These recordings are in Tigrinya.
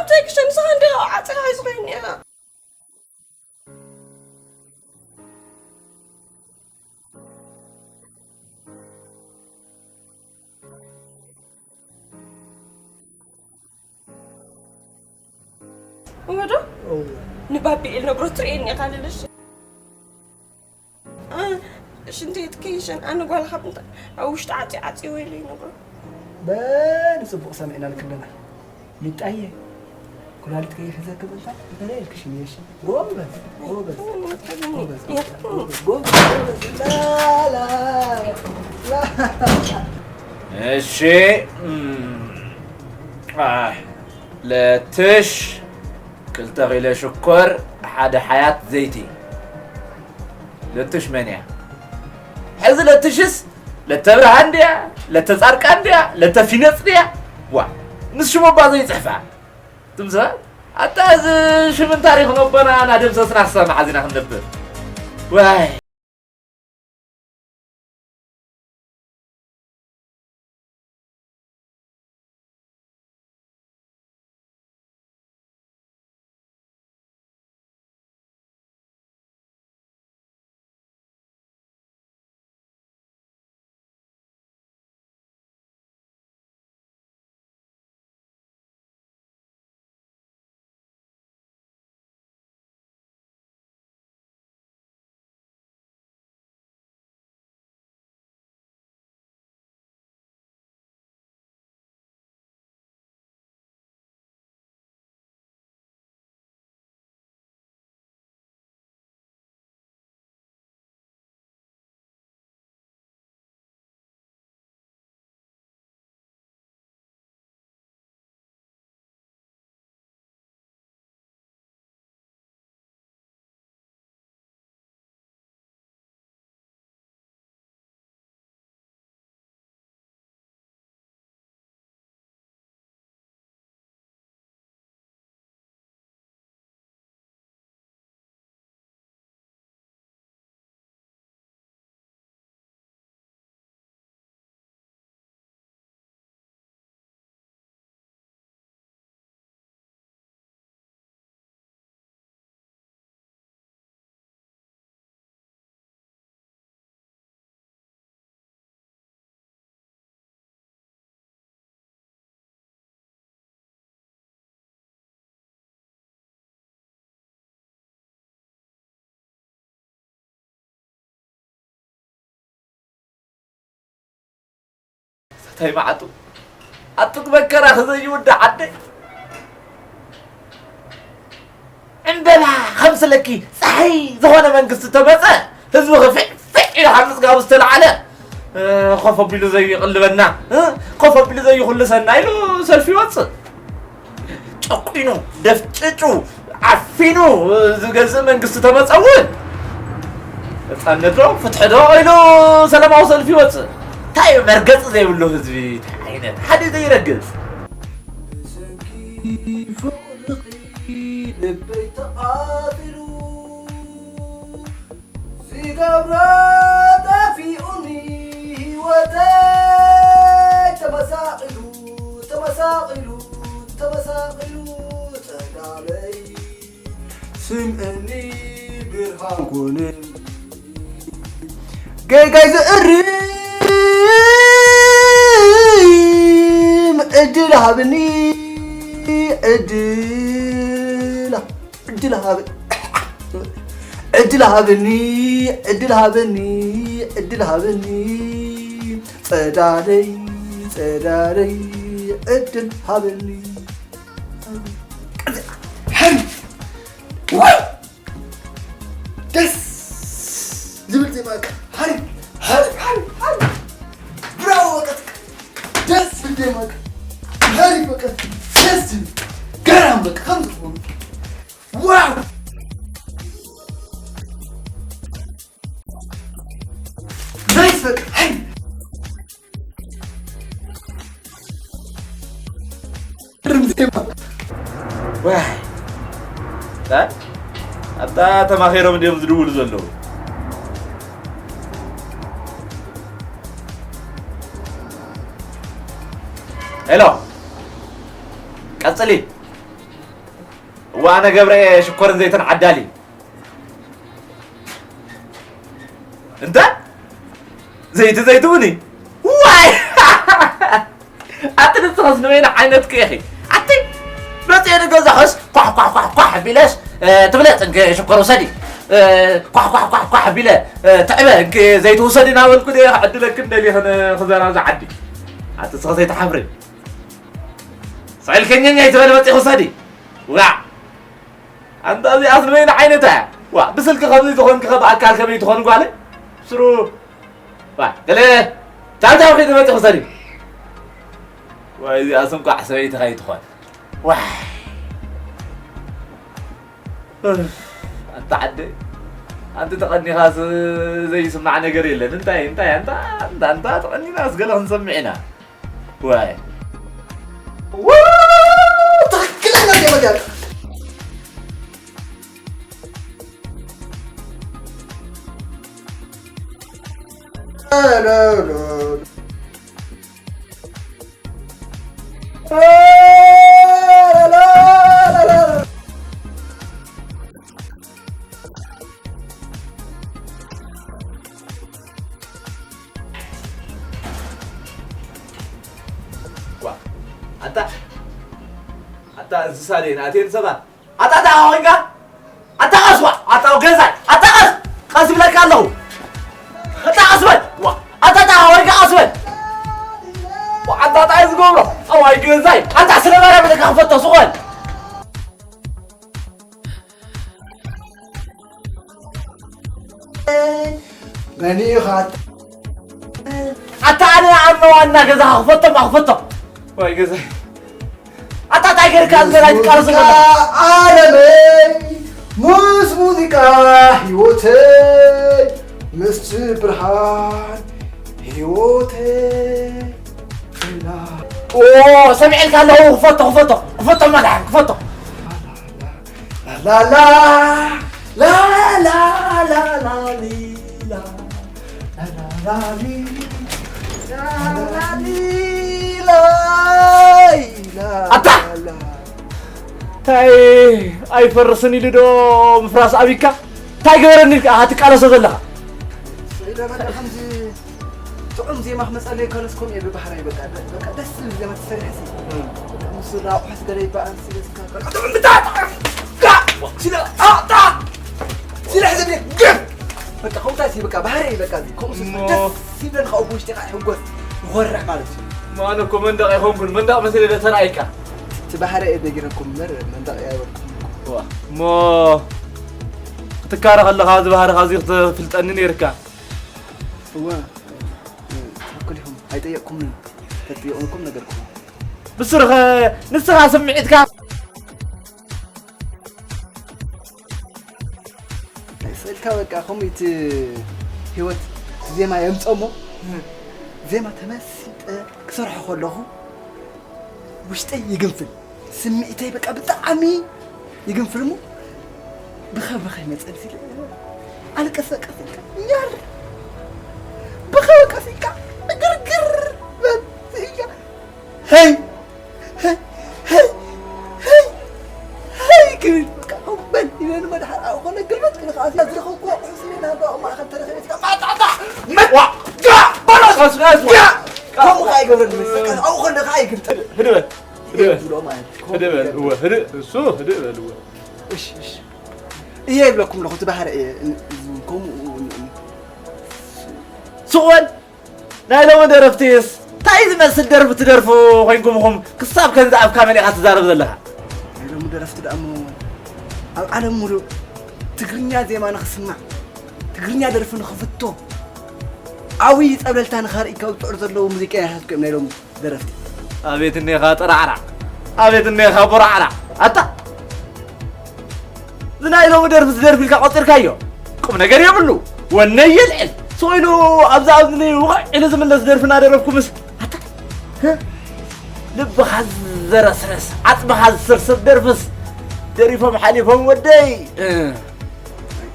እንታይ ክሸምስኻ እንደ ዓፂኻ ይዝኸይኒ እያ። እወ ዶ? እወ። ንባቢኤል ነግሮ ትርእየኒ ኢኻ ልልሽ? እ፣ ሽንቲ ቤት ከይሸን ኣነ ጓልኻ ምንታ ኣብ ውሽጢ ዓፂ ዓፂ ወይሉ ይነግሮ። በል ጽቡቕ ሰሚዕና ልክለና። ሚጣየ፣ ኩላሊት ከይሕዘኪ ምንታ እንተለ ኢልክሽኒ እሺ። ጎበዝ፣ ጎበዝ፣ ጎበዝ፣ ጎበዝ፣ ጎበዝ፣ ጎበዝ። ላ፣ ላ፣ ላ። እሺ፣ እም፣ አ፣ ለትሽ ክልተ ኪሎ ሽኮር፣ ሓደ ሓያት ዘይቲ። ለትሽ መን እያ? ሕዚ ለትሽስ ለተብርሃን ድያ? ለተጻድቃን ድያ? ለተፊነጽ ድያ? ዋ፣ ምስ ሽሙ እባ ዘይጽሕፋ። ትም ሰባት፣ ኣታ እዚ ሽምን ታሪኽን ኣቦና እናደምሰስና ክሳብ መዓዝ ኢና ክንነብር? ዋይ። እንታይ መዓጡ ኣጥቅ መከራ ክዘይውዳ ዓደይ ዕምበባ ከምስለኪ ፀሓይ ዝኾነ መንግስቲ ተመፀ ህዝቢ ክፍዕ ፍዕ ኢሉ ካብ ምፅጋቡ ዝተለዓለ እ፣ ኮፍ ኣቢሉ ዘይቕልበና እ፣ ኮፍ ኣቢሉ ዘይኹልሰና ኢሉ ሰልፊ ይወፅእ። ጨቂኑ ደፍጭጩ ዓፊኑ ዝገዝእ መንግስቲ ተመፀ እውን ነፃነት ዶ ፍትሒ ዶ ኢሉ ሰላማዊ ሰልፊ ይወፅእ። እንታይ እዩ መርገፂ ዘይብሉ ህዝቢ? እንታይ ዓይነት ሓደ ዘይረግፅ? ብሰንኪ ፍቕርኺ ልበይ ተቓጺሉ፣ ዝገብሮ ጠፊኡኒ ህይወተይ ተመሳቒሉ፣ ተመሳቒሉ፣ ተመሳቒሉ ጸዳለይ። ስምዕኒ ብርሃን ኮነ ጌጋይ ዝእርም ዕድል ሃብኒ፣ ዕድል፣ ዕድል ሃብ-፣ ዕድል ሃብኒ፣ ዕድል ሃብኒ፣ ዕድል ሃብኒ፣ ጸዳለይ፣ ጸዳለይ፣ ዕድል ሃብኒ። ሃይ! ዋው! ደስ ዝብል ዜማ በቃ። ሃሪፍ፣ ሃሪፍ፣ ሃሪፍ፣ ሃሪፍ። ብራቮ በቃ። ደስ ዝብል ዜማ በቃ። ሃሪፍ በቃ። ደስ ዝብል። ገራም በቃ። ከምዚ ትኾኑ። ዋው! ናይስ በቃ። ሃይ! ግርም ዜማ። ዋይ። ታ-፣ ኣታ ተማኺሮም እንዲዮም ዝድውሉ ዘለዉ። ሄሎ። ቀጽሊ። እዋ ኣነ ገብረ እየ ሽኮርን ዘይትን ዓዳሊ። እንተ ዘይቲ ዘይቲ እውን እዩ። ዋይ! ኣቲ ንስኸስ ንበይና ዓይነት ከ ኢኺ? ኣቲ መፅኤ ንገዛኸስ ኳሕ ኳሕ ኳሕ ኳሕ ቢለስ፣ እ፣ ትብለጽ እንከ ሽኮር ውሰዲ። እ፣ ኳሕ ኳሕ ኳሕ ኳሕ ቢለ፣ እ፣ ትዕበ እንከ ዘይቲ ውሰዲ እናበልኩ ድየ ክዕድለክን ደሊኽን ክዘራ ዝዓዲ። ኣቲ ንስኸ ዘይትሓፍሪ? ስዕል ከኛኛ ይትበል መፅእ ውሰዲ። ዋዕ! ኣንታ እዚኣስ ንበይና ዓይነታ እያ። ዋ፣ ብስልኪ ከምዚ ትኾንኪ ከ ብኣካል ከመይ ትኾን ጓለይ? ስሩ። ዋ፣ ገለ ቻው ቻው ከይዲ መፂኹ ሰዲ። ዋይ፣ እዚኣስ እንቋዕ ሰበይቲ ከይትኾን። ዋይ። ኣንታ ዓደይ፣ ኣንቲ ተቐኒኻስ ዘይስማዕ ነገር የለን። እንታይ፣ እንታይ፣ ኣንታ፣ ኣንታ፣ ኣንታ ተቐኒናስ ገለ ክንሰምዕ ኢና። ዋይ። ው-፣ ትኽክለኛ ዜማ እያ። ዋ፣ ኣታ፣ ኣታ እንስሳ ደይ ናቴን ሰባት። ኣታ፣ ኣታ፣ ኮይንካ? ኣታ፣ ቀስ፣ ዋ፣ ኣታ፣ ገዛይ። ኣታ፣ ቀስ፣ ቀስ ይብለካ ኣለኹ። ኣታ፣ ቀስ በል። ዋ፣ ኣታ፣ ኣታ፣ ኮይንካ፣ ቀስ በል። ዋ፣ ኣታ፣ ኣታ፣ ዝገብሮ። ኣዋይ፣ ገዛይ። ኣታ፣ ስለ ማርያም ኢለካ ክፈቶ፣ ስቕ በል። መን እዩ ኻት-? ኣታ ኣነ ኣነ ዋና ገዛ ክፈቶም፣ ክፈቶም። ወይ ገዛ። ኣታ እንታይ ገርካ ዝገዛ ይትቃለሱ ሙዚቃ ገዛ? ዓለመይ፣ ምስ ሙዚቃ ህይወተይ፣ ምስቲ ብርሃን ህይወተይ። ኦ፣ ሰሚዐልካ ኣለኹ፣ ክፈቶ፣ ክፈቶ፣ ክፈቶ፣ መድሓን፣ ክፈቶ። ላላላ፣ ላላላ፣ ላሊላ፣ ላላሊ፣ ላላሊ፣ ላይላ፣ ኣታ! ላላ። እንታይ ኣይፈርስን ኢሉ ዶ ምፍራስ ኣቢካ? እንታይ ገበረኒ ኢልካ ኢኻ ትቃለሶ ዘለኻ? ኢለ በቃ ከምዚ ጥዑም ዜማ ክመጸለይ ከለስ ከምኡ እየ ብባህራይ በቃ፣ በቃ ደስ ዝብል ዜማ ተሰሪሐ ሲ። እም። በቃ ምስ ኣቑሑት ገለ ይበኣል ሲ፣ በቃ ጥዑም ብታ-፣ ጋ-፣ ሲለ-፣ ኣ-፣ ጣ-፣ ሲለ ሕዘ ብለ-፣ ግፍ! በቃ ከምኡታ ሲ፣ በቃ ባህረይ በቃ እዚ። ከምኡ ሲ እሞ። ደስ ይብለኒ፣ ካብኡ ብውሽጢ ከዓ ይሕጎስ፣ ይኾርዕ ማለት እዩ። እሞ ኣነ እኮ መንደቕ ኣይኮንኩን፣ መንደቕ መሲለ ዶ ተራእይካ? እቲ ባህረ እየ ነጊረኩም እምበር መንደቕ እየ ኣይበልኩምን እኮ። እዋ፣ እሞ ክትካረ ከለኻ እዚ ባህርኻ እዚ ክትፍልጠኒ ነይርካ። እወ፣ ትኽክል ኢኹም። ኣይጠየቕኩምን። ተጠየቕኩም ነገርኩም። ብስርኸ ንስኻ ስምዒትካ ስእልካ በቃ ከምኡ እቲ ህይወት ዜማ የምፀሞ። ዜማ ተመሲጠ ክሰርሖ ከለኹ ውሽጠይ ይግንፍል። ስምዒተይ በቃ ብጣዕሚ ይግንፍል እሞ ብኸ ብኸ ይመጸል ሲል ኣልቀስ በቃ ሲልካ ኛር ብኸ በቃ ሲልካ ግርግር በል ሲልካ ሄይ ሄይ ሄይ ሄይ ሄይ ክብል በቃ በል ኢለ ንመድሓር ኣብኡ ኮነ ግልበጥ ክብል ከዓ ዝረኸብኩ ኣቑሑ ስለ ናብራ ኣብ ማእኸል ተረኺበ ሲልካ ማጣጣ መጥዋ ጋ በሎ ቀስ ቀስ ጋ ከምኡ ከዓ ይገብረኒ በቃ ኣብኡ ኮነ ከዓ ይግልጠ ህድበል ህድበል ዝብሎ ማለት እዩ። ህድበል እወ ህድእ እሱ ህድእ በል እወ እሺ እሺ እየ ይብለኩም ኣለኹ እቲ ባህሪ እየ ን- ከምኡ ን- ስቕ በል ናይ ሎሚ ደረፍቲስ እንታይ ዝመስል ደርፊ ትደርፉ ኮይንኩም ኢኹም ክሳብ ከምዚ ኣብ ካሜራ ኢኻ ትዛረብ ዘለኻ ናይ ሎሚ ደረፍቲ ደኣ እሞ ኣብ ዓለም ሙሉእ ትግርኛ ዜማ ንኽስማዕ ትግርኛ ደርፊ ንኽፍቶ ዓብዪ ጸብለልታ ንኸርኢ ካብ ዝጽዕሩ ዘለዉ ሙዚቀኛታት እዮም ናይ ሎሚ ደረፍቲ ኣቤት እኔኻ ጥራዕራዕ ኣቤት እኔኻ ቦራዕራዕ ኣታ እዚ ናይ ሎሚ ደርፊ ዝደርፊ ኢልካ ቆፂርካዮ ቁም ነገር የብሉ ወነይ የልዕል ስቕ ኢሉ ኣብዛ ኣብዚ ውቕዕ ኢሉ ዝምለስ ደርፊ እናደረፍኩምስ ኣታ ህ? ልብኻ ዘረስረስ ዓፅምኻ ዝስርስር ደርፍስ ደሪፎም ሓሊፎም ወደይ እ።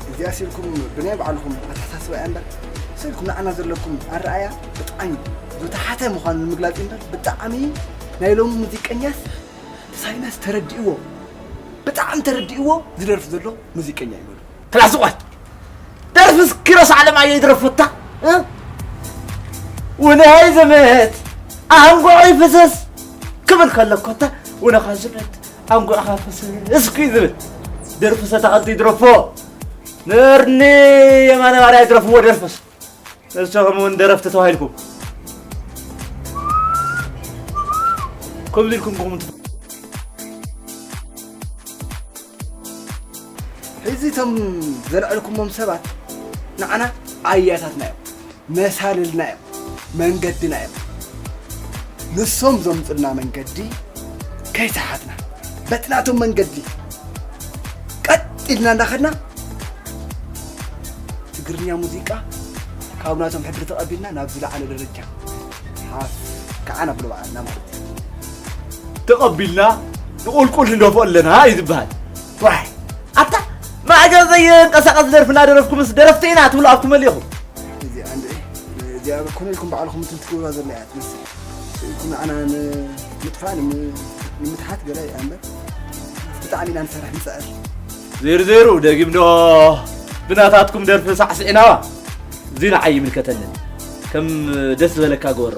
እዚኣስ ኢልኩም ብናይ ባዕልኹም ኣተሓሳስባ እያ እምበር ስኢልኩም ንዓና ዘለኩም ኣረኣእያ ብጣዕሚ ዝተሓተ ምዃኑ ንምግላፅ እዩ እምበር ብጣዕሚ ናይ ሎሚ ሙዚቀኛስ ብሳይነስ ተረዲእዎ ብጣዕሚ ተረዲእዎ ዝደርፍ ዘሎ ሙዚቀኛ እዩ በሉ። ክላስ ቋል ደርፍስ ኪሮስ ኣለማየሁ ይድረፈታ። እ? ውነይ ዘመት ኣንጎዕ ይፍሰስ ክብል ከሎ ኮታ ውነኻ ዘመት ኣንጎዕኻ ፍሰስ እስኪ ዝብል ደርፊ ሰታኸልቲ ይድረፎ። ነርኒ የማነ ባርያ ይድረፍዎ ደርፍስ ንስኹም እውን ደረፍቲ ተባሂልኩም ከምዚ ኢልኩም ክኹም ትፍ- ሕዚ እቶም ዘልዐልኩሞም ሰባት ንዓና ኣያታትና እዮም፣ መሳልልና እዮም፣ መንገድና እዮም። ንሶም ዘምፅልና መንገዲ ከይሰሓትና በቲ ናቶም መንገዲ ቀጥ ኢልና እንዳኸድና ትግርኛ ሙዚቃ ካብ ናቶም ሕድሪ ተቐቢልና ናብ ዝለዓለ ደረጃ ሓፍ ከዓ ናብ ንበዓልና ማለት እዩ። ተቐቢልና ንቑልቁል ንደፍኦ ኣለና እዩ ዝበሃል። ዋይ ኣታ ማዕገብ ዘየንቀሳቐስ ደርፊ እናደረፍኩምስ ደረፍቲ ኢና ትብሉ ኣብኩም መሊኹም። እዚኣ እንድዒ እዚኣ ኮነ ኢልኩም ባዕልኹም እንትን ትገብሩዋ ዘላ እያ ትመስል። ኢልኩም ንዓና ንምጥፋእ ንምትሓት ገለ እያ እምበር ብጣዕሚ ኢና ንሰርሕ ንፅዕር። ዘይሩ ዘይሩ ደጊም ዶ ብናታትኩም ደርፊ ሳዕስዒናዋ። እዚ ንዓይ ይምልከተንን ከም ደስ ዝበለካ ግበሮ።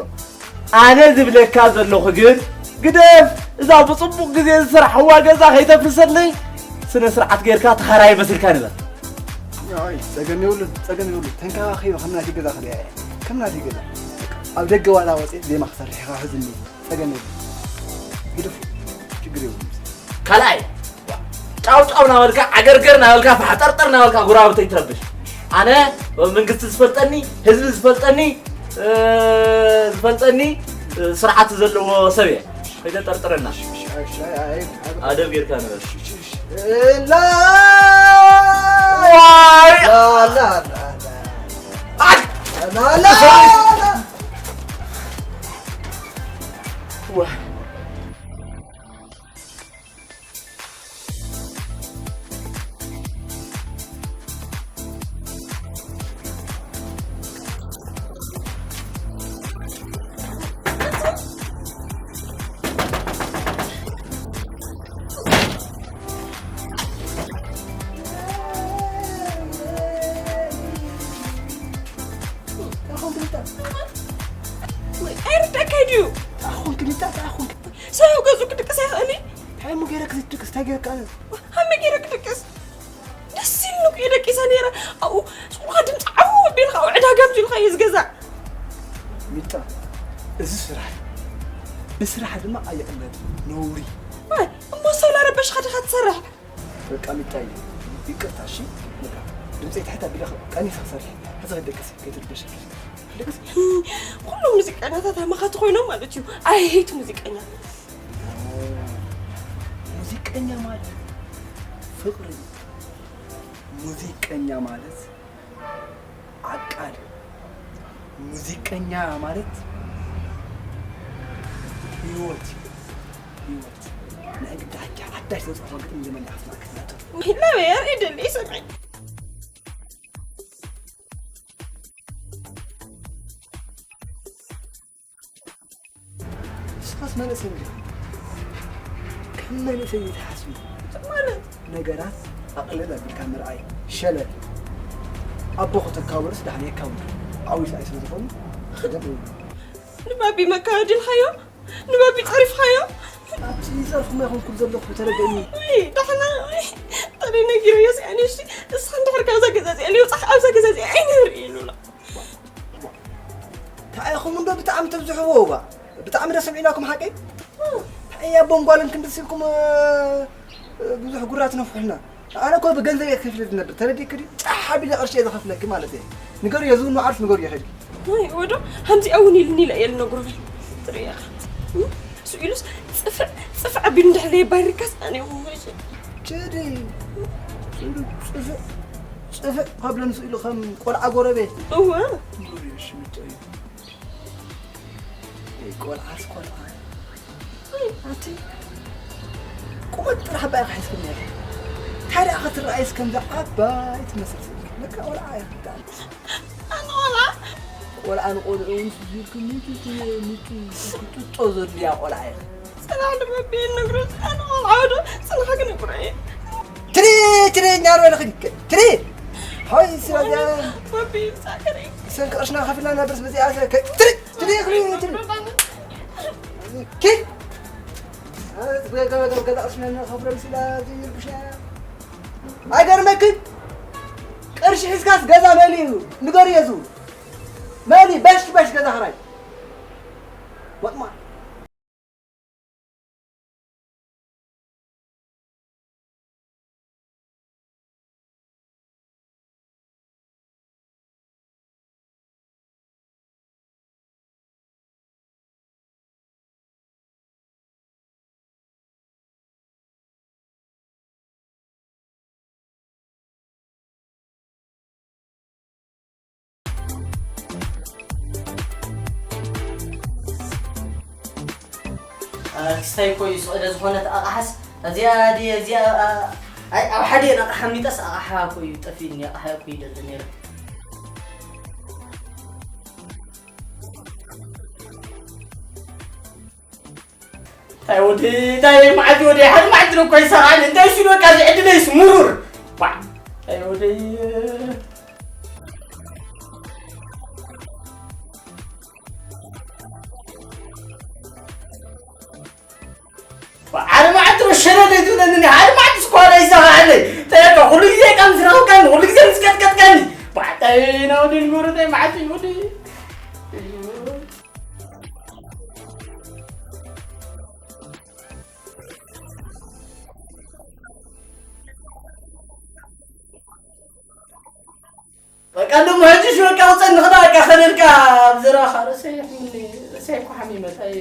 ኣነ ዝብለካ ዘለኹ ግን ግደፍ እዛ ብፅቡቕ ግዜ ዝሰራሕዋ ገዛ ከይተፍርሰለይ ስነ ስርዓት ጌርካ ተኻራይ መስልካ ንበር። ኣይ ጸገም የብሉን ጸገም የብሉን ተንከባኺበ ከም ናተይ ገዛ ክሪኣ እየ ከም ናተይ ገዛ ኣብ ደገ ዋላ ወፅየ ዜማ ክሰርሕ ኢኻ ሕዝኒ ጸገም የብሉን ግደፉ ችግር የብሉን። ካልኣይ ጫው ጫው ናበልካ ዓገርገር ናበልካ ፋሕጠርጠር ናበልካ ጉራብተይ ትረብሽ። ኣነ መንግስቲ ዝፈልጠኒ ህዝቢ ዝፈልጠኒ ዝፈልጠኒ ስርዓት ዘለዎ ሰብ እየ። ከይተጠርጥረና ኣደብ ጌርካ ንበር። ኣይርዳእካይ ድዩ? ተኣኹን ክልጣ ተኣኹን። ሰብ ገጹ ክድቅስ ኣይኽእልን። እንታይ እሞ ገይረ ክዝድቅስ እንታይ ገይረካ? ሃመ ገይረ ክድቅስ ደስ ኢልኒ እኮ ደቂሰ ነይረ ኣብኡ። ስቑልካ ድምፂ ዓው ኣቢልካ ኣብኡ ዕዳጋ ኣብዚልካ እዩ ዝገዛእ። ሚጣ፣ እዚ ስራሕ እዩ። ብስራሕ ድማ ኣይቕለድ፣ ነውሪ። ዋይ፣ እሞ ሰብ ላረበሽኻ ዲኻ ትሰርሕ? በቃ ሚጣ እዩ። ይቅርታ እሺ። በቃ ድምፀይ ትሕት ኣቢለ ቀኒሰ ክሰርሕ። ሕዚ ክደቅስ ከይትርበሸ። ክደቅስ። ኩሎም ሙዚቀኛታት ኣማኻቲ ኮይኖም ማለት እዩ። ኣይ ሄት ሙዚቀኛ። ሙዚቀኛ ማለት ፍቅሪ እዩ። ሙዚቀኛ ማለት ዓቃል እዩ። ሙዚቀኛ ማለት ህይወት እዩ። ህይወት። ናይ ግዳ ሕጂ ሓዳሽ ዘውፅኣቶ ግጥሚ ዘመን ኢኻ ክትስማዕ ክትመርጥ። ላበይ ኣርኢ ደሊ ሰምዒ። ንስኻስ መንእሰይ እንዲኻ። ከም መንእሰይ ዘይትሓስቢ። ማለት? ነገራት ኣቕልል ኣቢልካ ምርኣይ። ሸለል። ኣቦ ከተካብርስ ዳሕና የካብር። ዓብዩ ሰብኣይ ስለ ዝኾኑ፣ ገደብ ይብሉ። ንባቢ መካበዲ ኢልካዮ? ንባቢ ጸሪፍካዮ? ኣብቲ ጸርፍኩም ኣይኮንኩን ዘለኹ፣ ተረድእኒ። ውይ፣ ዳሕና፣ ውይ፣ ተለይ ነጊረዮ፣ ሲኣኒ፣ እሺ፣ ንስኻ እንድሕር ካብዛ ገዛ እዚኣ ለይውጻእ፣ ኣብዛ ገዛ እዚኣ ኣይነብር እዩ፣ ሉላ። እንታይ ኢኹም እንዶ ብጣዕሚ ተብዝሕዎ፣ ዋ። ብጣዕሚ ዶ ሰሚዕናኩም ሓቀይ? እንታይ እያ ኣቦን ጓልን ክንድዚ ኢልኩም፣ እ፣ ብዙሕ ጉራ ትነፍሑልና? ኣነ እኮ ብገንዘብ እየ ከፊለ ዝነብር። ተረዲእኪ ድዩ? ጫሕ ኣቢለ ቅርሺ እየ ዝኸፍለኪ ማለት እየ። ንገርዮ፣ እዚ እውን መዓርስ ንገርዮ ከይድኪ። ኣይ፣ ወዶ፣ ከምዚኣ እውን ኢሉኒ ኢለ እየ ልነግሮ። ትርእያ። እሱ ኢሉስ ጽፍዕ፣ ጽፍዕ ኣቢሉ እንድሕር ለየባሪካስ ኣነ ይኹን። ችዲ። ጽፍዕ፣ ጽፍዕ ካብ ለምሱ ኢሉ ከም ቆልዓ ጎረቤት። እወ። ንገርዮ፣ እሺ፣ ምጫ እዩ። ቆልዓስ ቆልዓ። ኣቲ ቁመት ጥራሕ ባይ ሒዝክኒ ነይርኪ። ታዲያ ክትረኣይስ ከምዛ ዓባይ ትመስል ለካ ቆልዓ እያ። ኣነ ቆልዓ? ቆልዓ ንቆልዑ ምስ ዝብልኪ ሚጡ ሚጡ ጡጦ ዘድልያ ቆልዓ እያ። ጽናሕ ንረቢ ይነግሮ። ኣነ ቆልዓ ዶ ጽናሕ ክነግሮ እየ። ትሪ ኛሮ ለኽን ትሪ ሆይ ስለዚያ ሰንክ ቅርሽና ከፊልና ነብርስ በዚኣ ትሪ ትሪ ትሪ ኪ ገዛ ቅርሽና ከፍሎም ሲላ ይርብሽና ኣይገርመክን ቅርሺ ሒዝካስ ገዛ መሊ እዩ ንገር የዙ መሊ በሽ በሽ ገዛ ክራይ ወጥማ ክስታይ እኮ እዩ ስቕለ ዝኾነት ኣቕሓስ እዚኣ ድየ እዚኣ ኣይ ኣብ ሓደ ኣቕሓ ሚጠስ ኣቕሓ እኮ እዩ ጠፊእኒ ኣቕሓ እኮ ይደሊ ነይረ እንታይ ወዲ እንታይ መዓልቲ ወዲ ሓደ መዓልቲ ነው እኮ ይሰራል እንታይ ሲሉ በቃ እዚ ዕድለይስ ሙሩር ባ እንታይ ወዲ ሓደ መዓልቲ ነው ሸለለ ትብለኒ ሓደ መዓልቲ ስኳር ይሰራለይ እንታይ ኩሉ ግዜ ከም ዝረኸብካኒ ኩሉ ግዜ ምስ ቀጥቀጥካኒ ባዕታይ ነው ወዲ ንጎረታይ መዓልቲ ወዲ በቃ እንደሞ ሕጂ ሽ በቃ ውፀ ንኽዳ በቃ ከደልካ ኣብ ዘረባኻ ርእሰይ ርእሰይ እኮ ሓሚመ ታይ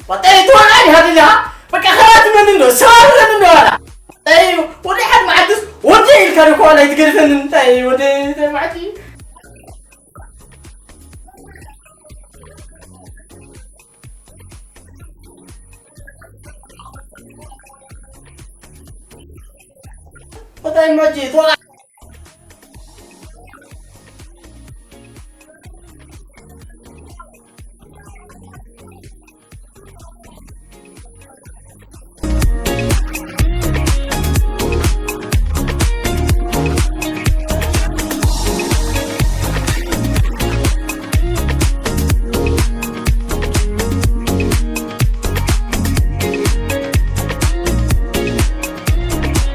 Patay itu akan hadila. Pakai khalat menendo, salah menendo. Tay, wala had maadus, wala ilkar ko ala itgirfan tay, wala tay maati. Patay maji, wala